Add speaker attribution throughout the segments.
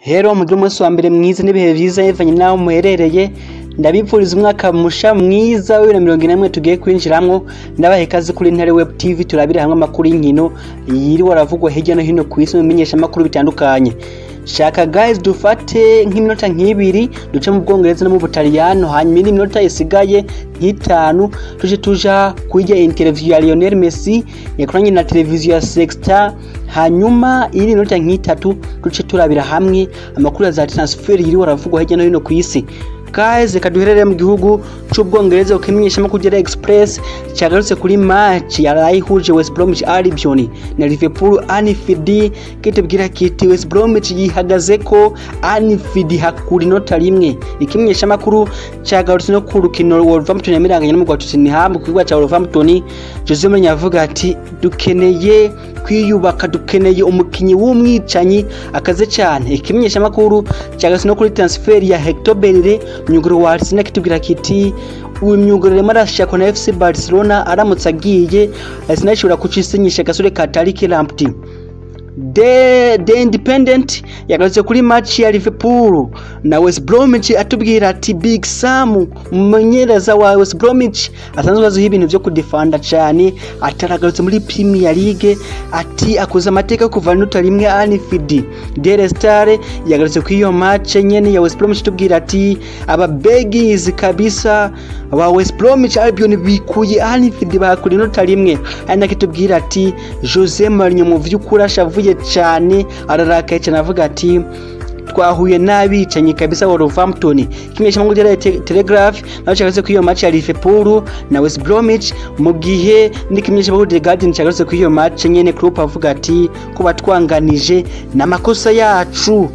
Speaker 1: Rero mugire umunsi wa mbere mwiza n'ibihe vyiza bivanye n'aho muherereye. Ndabipfuriza umwaka musha mwiza wa 2041 tugiye kwinjiramwo. Ndabaha ikaze kuri Ntare Web TV, turabire hamwe amakuru y'inkino yiriwe aravugwa hirya no hino kw'isi mu bimenyeshamakuru bitandukanye. Shaka guys dufate nk'iminota nk'ibiri duce mu Bwongereza no mu Butaliyano, hanyuma indi minota isigaye nk'itanu tuje tuja kurya interview ya Lionel Messi yakoranye na televiziyo ya Sexta, hanyuma indi minota nk'itatu duce turabira hamwe amakuru ya za transfer yiriwe aravugwa hirya no hino kw'isi. Guys, reka duherere mu gihugu c'Ubwongereza ukimenyesha amakuru ya Express cagarutse kuri match yarayihuje West Bromwich Albion na Liverpool Anfield, kitubwira kiti West Bromwich yihagaze ko Anfield hakuri inota rimwe. Ikimenyesha amakuru cagarutse no ku rukino Wolverhampton yamiranganye n'umugwi wa Tottenham ku kibuga ca Wolverhampton. Jose Mourinho avuga ati dukeneye kwiyubaka, dukeneye umukinyi w'umwicanyi akaze cyane. Ikimenyesha amakuru cagarutse no kuri transfer ya Hector Bellerin, myuguro wa Arsenal, kitubwira kiti uyu myuguro arimo arashakwa na FC Barcelona, aramutse agiye Arsenal ishobora kucisinyisha gasore ka Tariq Lamptey. The Independent yagarutse kuri match ya Liverpool na West Bromwich, atubwira ati Big Sam, umumenyereza wa West Bromwich asanzwe azwiho ibintu vyo kudefanda cyane, ataragarutse muri Premier League, ati akoze amateka kuva inota rimwe Anfield. Daily Star yagarutse kuri iyo match nyene ya West Bromwich, atubwira ati aba Baggies kabisa ba West Bromwich Albion bikuye Anfield bakura inota rimwe. Ari nakitubwira ati Jose Mourinho mu vy'ukuri ashavuye cyane, ararakaye cyane, avuga ati twahuye n'abicanyi kabisa Wolverhampton. Kimenyesha makuru ya Telegraph naho cyagarutse kuri iyo match ya Liverpool na West Bromwich, mu gihe n'ikimenyesha makuru The Guardian cyagarutse kuri iyo match nyene, Klopp avuga ati kuba twanganije n'amakosa yacu.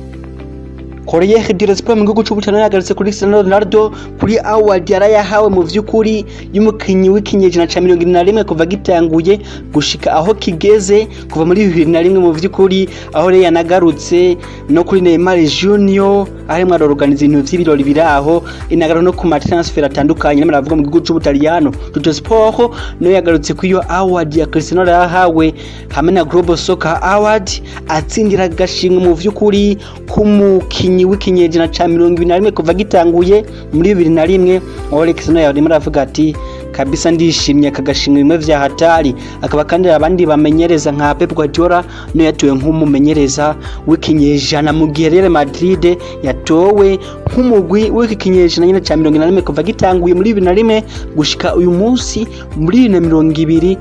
Speaker 1: Corriere dello Sport mu gihugu c'Ubutaliyano yagarutse kuri Cristiano Ronaldo, kuri award yarayahawe mu vy'ukuri y'umukinyi w'ikinyejana ca 71 kuva gitanguye gushika aho kigeze, kuva muri 2001 mu vy'ukuri, aho rero yanagarutse no kuri Neymar Junior arimwo arorganiza ibintu vy'ibirori biraho, inagaruka no ku ma transfer atandukanye n'amara avuga mu gihugu c'Ubutaliyano. Tutto Sport niyo yagarutse kuri iyo award ya Cristiano yahawe hamwe na Global Soccer Award, atsindira agashimwe mu vy'ukuri k'umukinyi w'ikinyejana ca 21 kuva gitanguye muri 2001, aho Cristiano yarimo aravuga ati kabisa ndishimye aka gashimwe bimwe vya hatari. Akaba kandi abandi bamenyereza nka Pep Guardiola niyo yatowe nk'umumenyereza w'ikinyejana, mu gihe Real Madrid yatowe nk'umugwi w'ikinyejana nyine ca 41 kuva gitanguye muri 2001 gushika uyu munsi muri 2020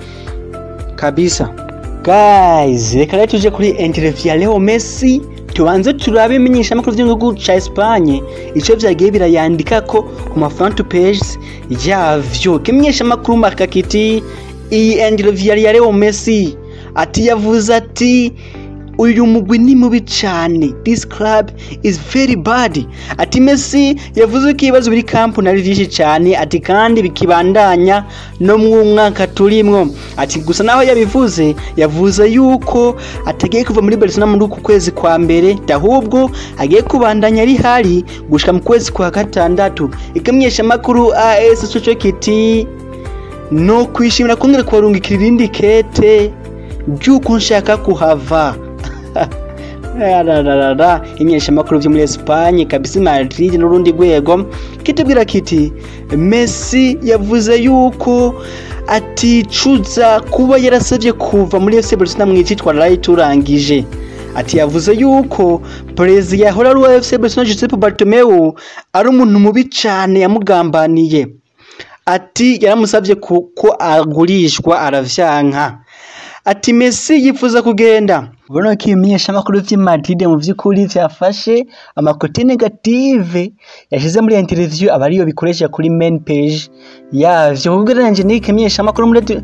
Speaker 1: kabisa. Guys, reka rero tuje kuri interview ya Leo Messi, tubanze turabe imenyeshamakuru vy'igihugu ca Espagne ico vyagiye birayandika ko ku ma front pages yavyo. Kimenyeshamakuru Marca kiti iyi interview ya Leo Messi, ati yavuze ati uyu mugwi ni mubi cyane, this club is very bad. Ati Messi yavuze ko ibibazo biri Camp Nou ari byinshi cyane, ati kandi bikibandanya no mu mwaka turimwo. Ati gusa naho yabivuze, yavuze yuko atagiye kuva muri Barcelona muri uku kwezi kwa mbere, ahubwo agiye kubandanya ari hari gushika mu kwezi kwa gatandatu. Ikimenyesha makuru AS cyo kiti no kwishimira kongera kubarungikira irindi kete ry'uko nshaka kuhava. Rararara, imenyeshamakuru vyo muri Espagne kabisa, Madrid n'urundi rwego, kitubwira kiti Messi yavuze yuko aticuza kuba yarasabye kuva muri FC Barcelona mw'icitwa turangije. Ati yavuze yuko perezida yahora ari uwa FC Barcelona, Josep Bartomeu, ari umuntu mubi cane yamugambaniye. Ati yaramusabye ko agurishwa aravyanka. Ati Messi yifuza kugenda. Ubona ko ibimenyeshamakuru vy'i Madrid mu vy'ukuri vyafashe ama côté négatif yashize muri interview, aba ariyo bikoresha kuri main page yavyo. Ugereranyije n'iki kimenyeshamakuru muri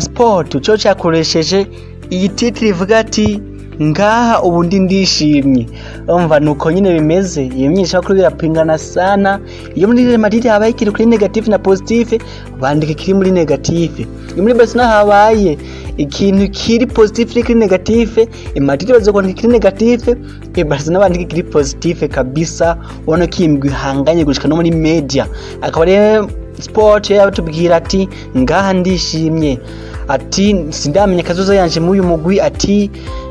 Speaker 1: sport co cakoresheje iyi titre ivuga ati ngaha ubu ndi ndishimye. Umva, nuko nyine bimeze, iyo menyeshamakuru birapingana sana. Iyo muri Real Madrid habaye ikintu kuri négatif na positif, bandika kiri muri négatif. Iyo muri Barcelona habaye ikintu kiri positif kiri négatif, i Madrid bazokwandika kiri négatif, i Barcelona bandika kiri positif kabisa. Ubona ko iyi migwi ihanganye gushika no muri media. Akaba rero Sport yabatubwira ati ngaha ndishimye, ati sindamenya kazoza yanje muri uyu mugwi, ati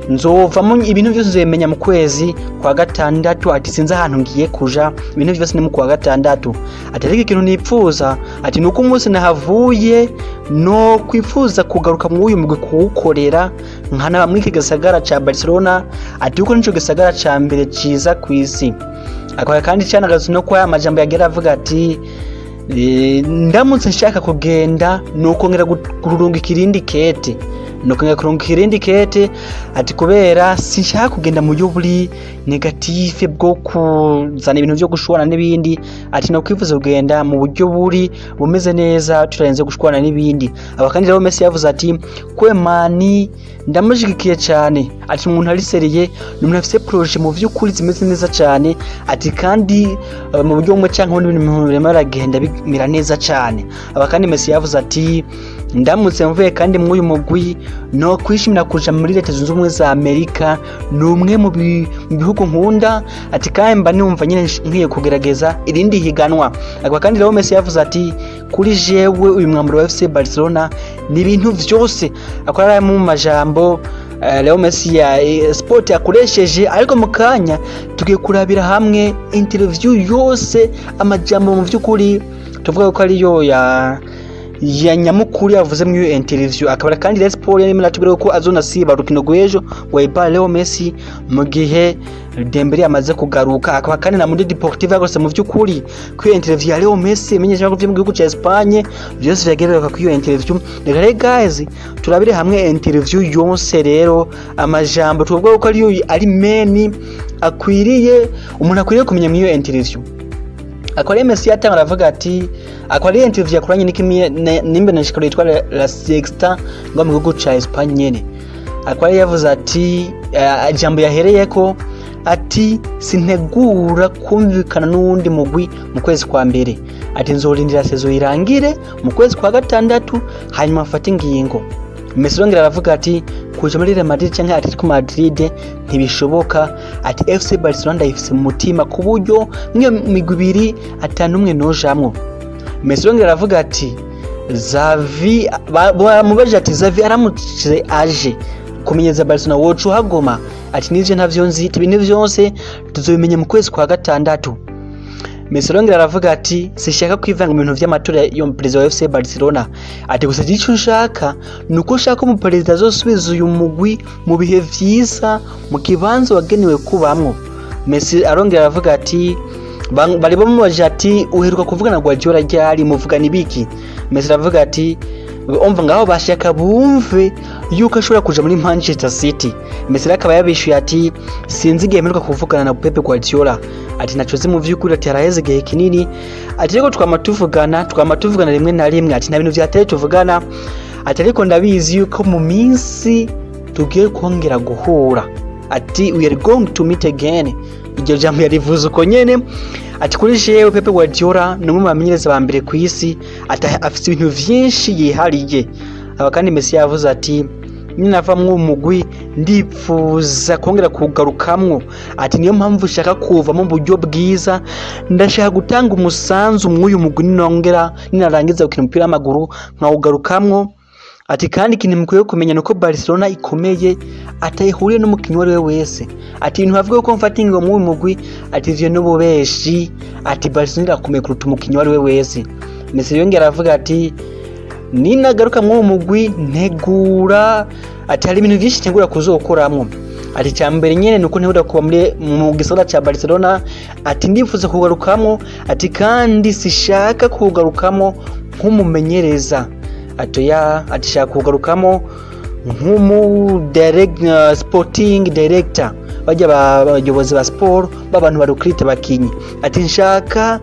Speaker 1: Nzovamo ibintu byose nzobimenya mu kwezi kwa gatandatu. Ati sinzi ahantu ngiye kuja, ibintu byose ni mu kwa gatandatu. Ati ariko ikintu nipfuza, ati nuko umunsi nahavuye no kwifuza kugaruka mu uyu mugwi kuwukorera, nkanaba muri iki gisagara ca Barcelona, ati kuko nico gisagara ca mbere ciza kw'isi. Akaba kandi canagaze no kwa amajambo yagera avuga ati ndamutse nshaka kugenda nukongera kurungika irindi kete, nukongera kurungika irindi kete, ati kubera sinshaka kugenda mu buryo buri négatif bwo kuzana ibintu vyo gushwana n'ibindi, ati no kwifuza kugenda mu buryo buri bumeze neza tutarenze gushwana n'ibindi. Aba kandi rero Messi yavuze ati Koeman ndamushigikiye cyane, ati umuntu ari sérieux, ni umuntu afise projet mu vy'ukuri zimeze neza cyane, ati kandi mu buryo bumwe canke ubundi ibintu birimo biragenda bimera neza cyane. Aba kandi Messi yavuze ati ndamutse mvuye kandi muri uyu mugwi no kwishimira kuja muri Leta Zunze Ubumwe za Amerika, ni umwe mu bihugu nkunda, ati kandi mba numva nyine nkwiye kugerageza irindi higanwa. Akaba kandi rero Messi yavuze ati kuri jewe uyu mwambaro wa FC Barcelona ni ibintu vyose. Akora ari mu majambo Leo Messi ya sport yakoresheje, ariko mu kanya tugiye kurabira hamwe interview yose, amajambo mu vy'ukuri tuvuga ko ariyo ya nyamukuru yavuze mu iyo interview. Akaba kandi Rayon Sport yarimo aratubwira ko azonasiba urukino rw'ejo wa Eibar Leo Messi mu gihe Dembele yamaze kugaruka. Akaba kandi na Mundo Deportivo yagose mu vy'ukuri ku iyo interview ya Leo Messi imenyesha ko mu gihugu ca Espagne byose vyagererwa ku iyo interview. Reka rero guys turabire hamwe interview yose rero, amajambo tuvuga ko ariyo ari meni akwiriye umuntu akwiriye kumenya mu iyo interview. Akaba ari Messi yatanga aravuga ati akaba ari interview yakoranye n'imbeneshikaro yitwa La Sexta ngo mu gihugu ca Espagne nyene. Akaba yavuze ati ijambo yahereyeko ati sintegura kumvikana n'uwundi mugwi mu kwezi kwa mbere, ati nzorindira saison irangire mu kwezi kwa gatandatu hanyuma mfate ingingo. Messi arongera aravuga ati kuja muri Real Madrid canke Atletico Madrid ntibishoboka, ati FC Barcelona ndayifise mu mutima ku buryo mwe migwi ibiri atanumwe nojamwo. Messi arongera aravuga ati Xavi, bamubajije ati Xavi aramutse aje kumenyeza Barcelona woca uhagoma? Ati nivyo ntavyo nzi, ibintu vyose tuzobimenya mu kwezi kwa gatandatu. Messi arongera aravuga ati sishaka kwivanga mu bintu vy'amatora yo perezida wa FC Barcelona, ati gusa ico nshaka nuko nshaka umuperezida azosubiza uyu mugwi mu bihe vyiza mu kibanza wagenewe kubamwo. Messi arongera aravuga ati bari bamubajije ati uheruka kuvugana na Guardiola ryari, muvugana ibiki? Messi aravuga ati umva ngaho bashaka bumve yuko ashobora kuja muri Manchester City. Messi akaba yabishuye ati sinzi igihe mperuka kuvugana na Pep Guardiola, ati naco nzi mu vy'ukuri, ati haraheze igihe kinini, ati ariko twama tuvugana rimwe na rimwe, ati nta bintu vyateye tuvugana, ati ariko ndabizi yuko mu minsi tugiye kongera guhura, ati we are going to meet again. Iryo jambo yarivuze uko nyene. Ati kuri jewe Pep Guardiola ni umwe mu bamenyereza ba mbere ku isi, ati afise ibintu vyinshi yihariye. Aba kandi Messi yavuze ati ninavamwo umugwi ndipfuza kongera kugarukamwo, ati niyo mpamvu nshaka kuvamo mu buryo bwiza, ndashaka gutanga umusanzu mw'uyu mugwi ninongera ninarangiza gukina umupira w'amaguru nkawugarukamwo. Ati kandi ikintu mukwiye kumenya nuko Barcelona ikomeye atayihuriye n'umukinyi uwo ari we wese, ati ibintu bavuga ko mfata ingingo mw'uyu mugwi, ati ivyo n'ububeshi, ati Barcelona irakomeye kuruta umukinyi uwo ari we wese. Messi yongera aravuga ati ninagaruka mw'uwo mugwi ntegura, ati hari ibintu vyinshi ntegura kuzokoramwo, ati icya mbere nyene nuko ntegura kuba muri mu gisagara ca Barcelona, ati ndifuza kugarukamwo, ati kandi sishaka kugarukamwo nk'umumenyereza, ati ya ati shaka kugarukamo nk'umu sporting director, bajya abayobozi ba sport b'abantu barukrita abakinyi, ati nshaka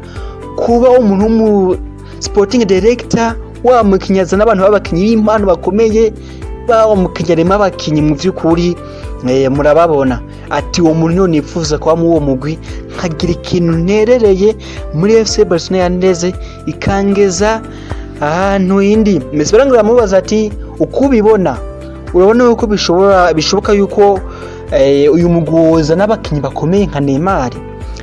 Speaker 1: kuba umuntu w'umu sporting director wa mukinyi azana abantu b'abakinyi b'impano bakomeye, ba umukinyi arema abakinyi mu vy'ukuri, murababona, ati uwo muntu niwo nifuza kuba muri uwo mugwi nkagira ikintu nterereye muri FC Barcelona yandeze ikangeza ahantu indi. Messi barangura bamubaza ati uko ubibona, urabona yuko bishobora bishoboka yuko uyu mugwi wozana abakinyi bakomeye nka Neymar?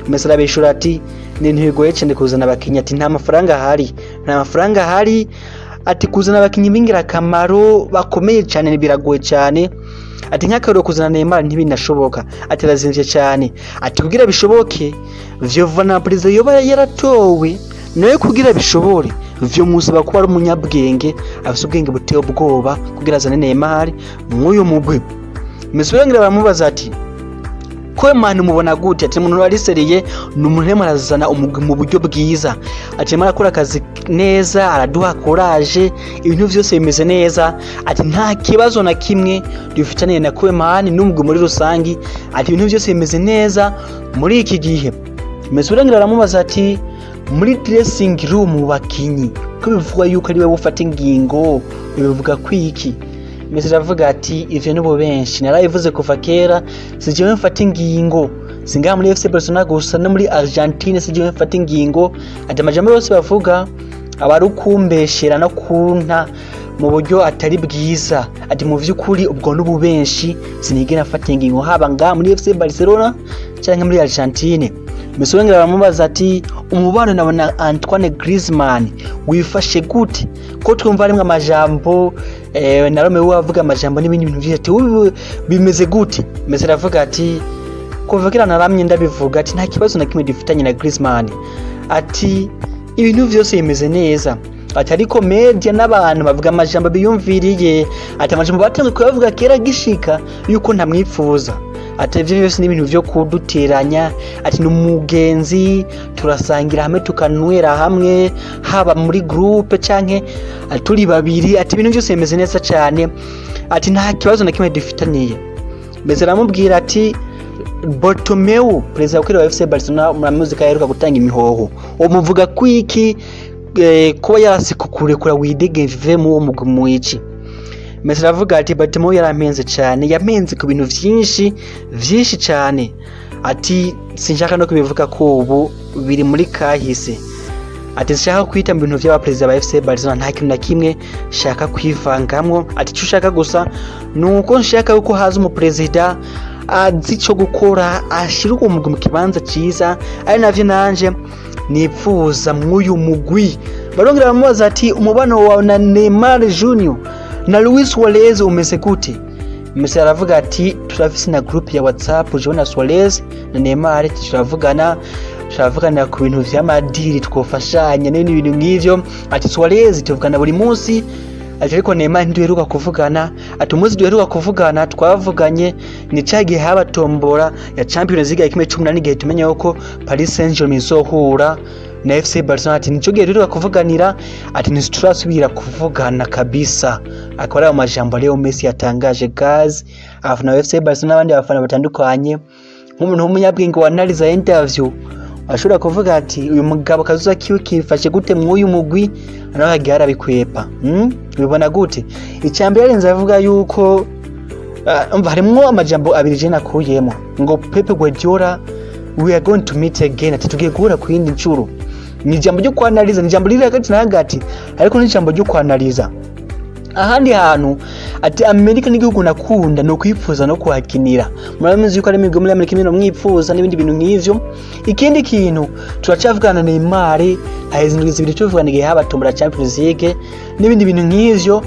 Speaker 1: Messi arabishura ati ni ibintu bigoye cyane kuzana abakinyi, ati nta mafaranga ahari, nta mafaranga ahari, ati kuzana abakinyi b'ingirakamaro bakomeye cyane biragoye cyane. Ati nk'akarero kuzana Neymar ntibinashoboka, ati arazimvye cyane, ati kugira bishoboke vyova na perezida yoba yaratowe nawe, kugira bishobore vyo musaba kuba ari umunyabwenge afise ubwenge buteye ubwoba kugira azane Neymar mw'uyu mugwi. Messi barongera baramubaza ati Koeman mubona gute? Ati umuntu ari sérieux, ni umuntu arimo arazana umugwi mu buryo bwiza, ati arimo arakora akazi neza, araduha courage, ibintu vyose bimeze neza, ati nta kibazo na kimwe dufitaniye na Koeman n'umugwi muri rusangi, ati ibintu byose bimeze neza muri iki gihe. Messi barongera baramubaza ati muri dressing room mu bakinyi ko bivugwa yuko ari we ufata ingingo, bivuga kwiki? Messi aravuga ati ivyo nibo benshi narabivuze kuva kera, si jewe mfata ingingo, singaha muri FC Barcelona gusa, no muri Argentine si jewe mfata ingingo, ati amajambo yose bavuga aba ari ukumbeshera no kunta mu buryo atari bwiza, ati mu vy'ukuri ubwo n'ubu benshi sinigera mfata ingingo haba ngaha muri FC Barcelona canke muri Argentine. Messi barongera baramubaza ati umubano na Antoine Griezmann wifashe gute, ko twumva harimwo amajambo na Romeo avuga amajambo n'ibindi bintu vyinshi, ati ubu bimeze gute? Messi aravuga ati kuva kera naramye ndabivuga, ati nta kibazo na kimwe dufitanye na Griezmann, ati ibintu vyose bimeze neza, ati ariko media n'abantu bavuga amajambo biyumviriye, ati amajambo batanzwe kuyavuga kera gishika yuko ntamwipfuza, ati ivyo vyose ni ibintu vyo kuduteranya, ati ni umugenzi, turasangira hamwe, tukanywera hamwe, haba muri groupe canke turi babiri, ati ibintu vyose bimeze neza cane, ati nta kibazo na kimwe dufitaniye. Mbese aramubwira ati Bartomeu, perezida wa FC Barcelona, muramuzi ko aheruka gutanga imihoho, umuvuga kwiki kuba yarase kukurekura widegemvye mu uwo mugwi mwici? Messi aravuga ati Bartomeu yarampenze cyane, yampenze ku bintu vyinshi vyinshi cyane, ati sinshaka no kubivuga ko ubu biri muri kahise, ati sinshaka kwita mu bintu vy'abaperezida ba FC Barcelona, nta kintu na kimwe shaka kwivangamwo, ati icyo ushaka gusa nuko nshaka yuko haza umuperezida azi ico gukora, ashira uwo mugwi mu kibanza ciza, ari navyo nanje nipfuza mw'uyu mugwi. Barongera baramubaza ati umubano wawe na Neymar Junior na Luis Suarez umeze gute? Messi aravuga ati turafise na group ya WhatsApp, jewe na Suarez na Neymar turavugana ku bintu vy'amadiri twofashanya n'ibindi bintu nk'ivyo, ati Suarez tuvugana buri munsi, ati ariko Neymar ntiduheruka kuvugana, ati umunsi duheruka kuvugana twavuganye ni ca gihe haba tombora ya Champions League ya 2018, igihe tumenya yuko Paris Saint-Germain izohura na FC Barcelona, ati nico gihe duheruka kuvuganira, ati ntiturasubira kuvugana kabisa. Akaba ari ayo majambo Leo Messi yatangaje. Guys, abafana ba FC Barcelona n'abandi bafana batandukanye, nk'umuntu w'umunyabwenge wa analiza interview ashobora kuvuga ati uyu mugabo kazuza kiwe kifashe gute mw'uyu mugwi, nawe hagiye arabikwepa. Ubibona gute? Icambere yarenze avuga yuko umva harimwo amajambo abiri je nakuyemo, ngo Pep Guardiola, we are going to meet again, ati tugiye guhura ku yindi ncuro. Ni ijambo ryo kwanaliza, ni ijambo riri hagati na hagati, ariko ni ijambo ryo kwanaliza. Ahandi hantu ati Amerika n'igihugu nakunda no kwipfuza no kuhakinira, murabizi yuko ari imigwi muri Amerika imwe mwipfuza n'ibindi bintu nk'ivyo. Ikindi kintu, turacavugana na Neymar, haheze indwi 2 tuvugana igihe haba tombora Champions League n'ibindi bintu nk'ivyo.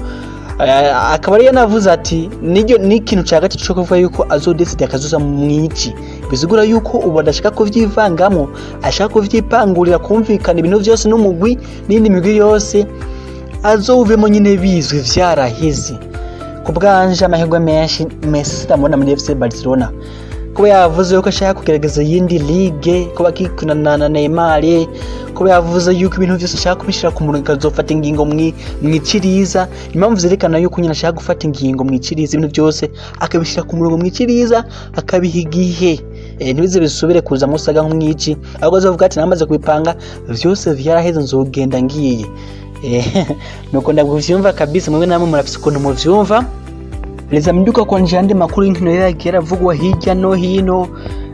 Speaker 1: Akaba ariyo navuze ati niryo ni ikintu ca gatatu co kuvuga yuko azodesida akazoza mwici, bisigura yuko ubu adashaka kuvyivangamo, ashaka kuvyipangurira, kumvikana ibintu vyose n'umugwi n'indi migwi yose azovemo nyine bizwi vyaraheze. Ku bwanje amahirwe menshi Messi sitamubona muri FC Barcelona, kuba yavuze yuko ashaka kugerageza iyindi ligue, kuba akikunana na Neymar, kuba yavuze yuko ibintu vyose ashaka kubishira ku murongo akazofata ingingo mw'iciriza, impamvu zerekana yuko nyine ashaka gufata ingingo mw'iciriza, ibintu byose akabishira ku murongo mw'iciriza, akabiha igihe, ntibize bisubire kuza musaga nk'umwici, ahubwo azovuga ati namaze kubipanga vyose vyaraheze, nzogenda ngiye. Nuko ndavyumva kabisa, mwe namwe murafise ukuntu muvyumva. Reza mduka kwa njande makuru y'inkino yagiye aravugwa hirya no hino.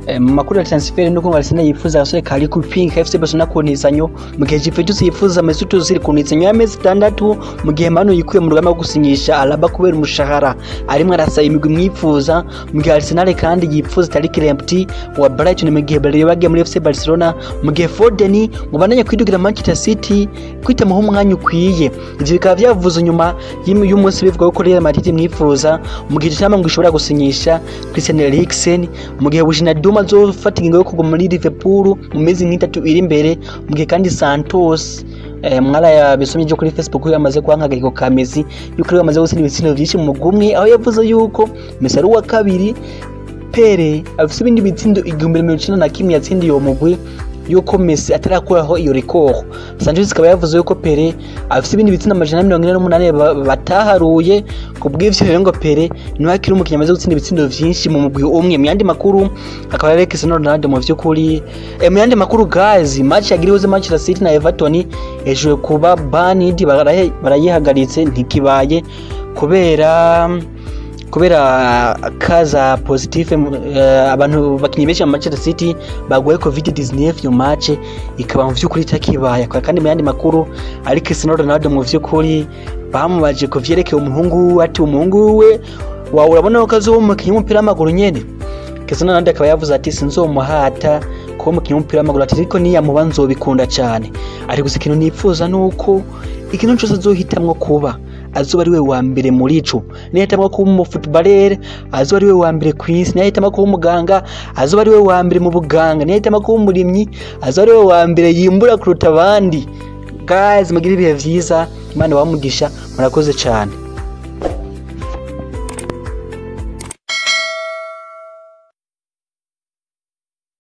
Speaker 1: Mu makuru ya transfer nuko ngo Arsenal yifuza agasore ka Rico Pink FC Barcelona ku ntizanyo, mu gihe Juventus yifuza Mesut Ozil ku ntizanyo y'amezi 6, mu gihe Manu yikuye mu rugamba rwo gusinyisha Alaba kubera umushahara arimwo arasaba imigwi mwifuza, mu gihe Arsenal kandi yifuza Tariq Lamptey wa Brighton, mu gihe Bale bagiye muri FC Barcelona, mu gihe Foden ngo bandanye kwidugira Manchester City kwitamaho umwanya ukwiye. Ivyo bikaba vyavuze nyuma y'umunsi bivuga ko Real Madrid mwifuza, mu gihe Tottenham ngo ishobora gusinyisha Christian Eriksen, mu gihe Wijnaldum azofata ingingo yo kuguma muri Liverpool mu mezi nk'itatu iri imbere, mu gihe kandi Santos mwara yabisomye kuri Facebook yamaze kuhankagariko ka Messi yuko ariwe yamaze gutsinda ibitsindo vyinshi mu mugwi umwe, aho yavuze yuko Messi ari uwa kabiri, Pele afise ibindi bitsindo 1091 yatsindiye uwo mugwi, yuko Messi atarakuraho iyo record. Sanchez ikaba yavuze yuko Pele afise ibindi bitsindo 448 bataharuye. Ku bw'ivyo rero ngo Pele niwe akiri umukinnyi amaze gutsinda ibitsindo vyinshi mu mugwi umwe. Mu yandi makuru akaba ari Cristiano Ronaldo mu vy'ukuri. Mu yandi makuru guys, match yagiriwe Manchester City na Everton hejuru kuba banned, barayihagaritse ntikibaye kubera kaza positive, abantu bakinyi benshi mu Manchester City baguye COVID-19, iyo match ikaba mu vy'ukuri itakibaye. Kandi mu yandi makuru ari Cristiano Ronaldo mu vy'ukuri bamubaje ku vyerekeye umuhungu we, ati umuhungu we wawe urabona ko azoba umukinyi w'umupira w'amaguru nyene. Cristiano Ronaldo akaba yavuze ati sinzomuhata kuba umukinyi w'umupira w'amaguru, ati ariko niyamuba nzobikunda cane, ari gusa ikintu nipfuza nuko ikintu cose azohitamwo kuba azoba ari we wa mbere muri ico. Niyahitamwo kuba umufootballer azoba ari we wa mbere kw'isi, niyahitamwo kuba umuganga azoba ari we wa mbere mu buganga, niyahitamwo kuba umurimyi azoba ari we wa mbere yimbura kuruta abandi. Guys, mugire ibihe vyiza, Imana ibahe umugisha, murakoze cane.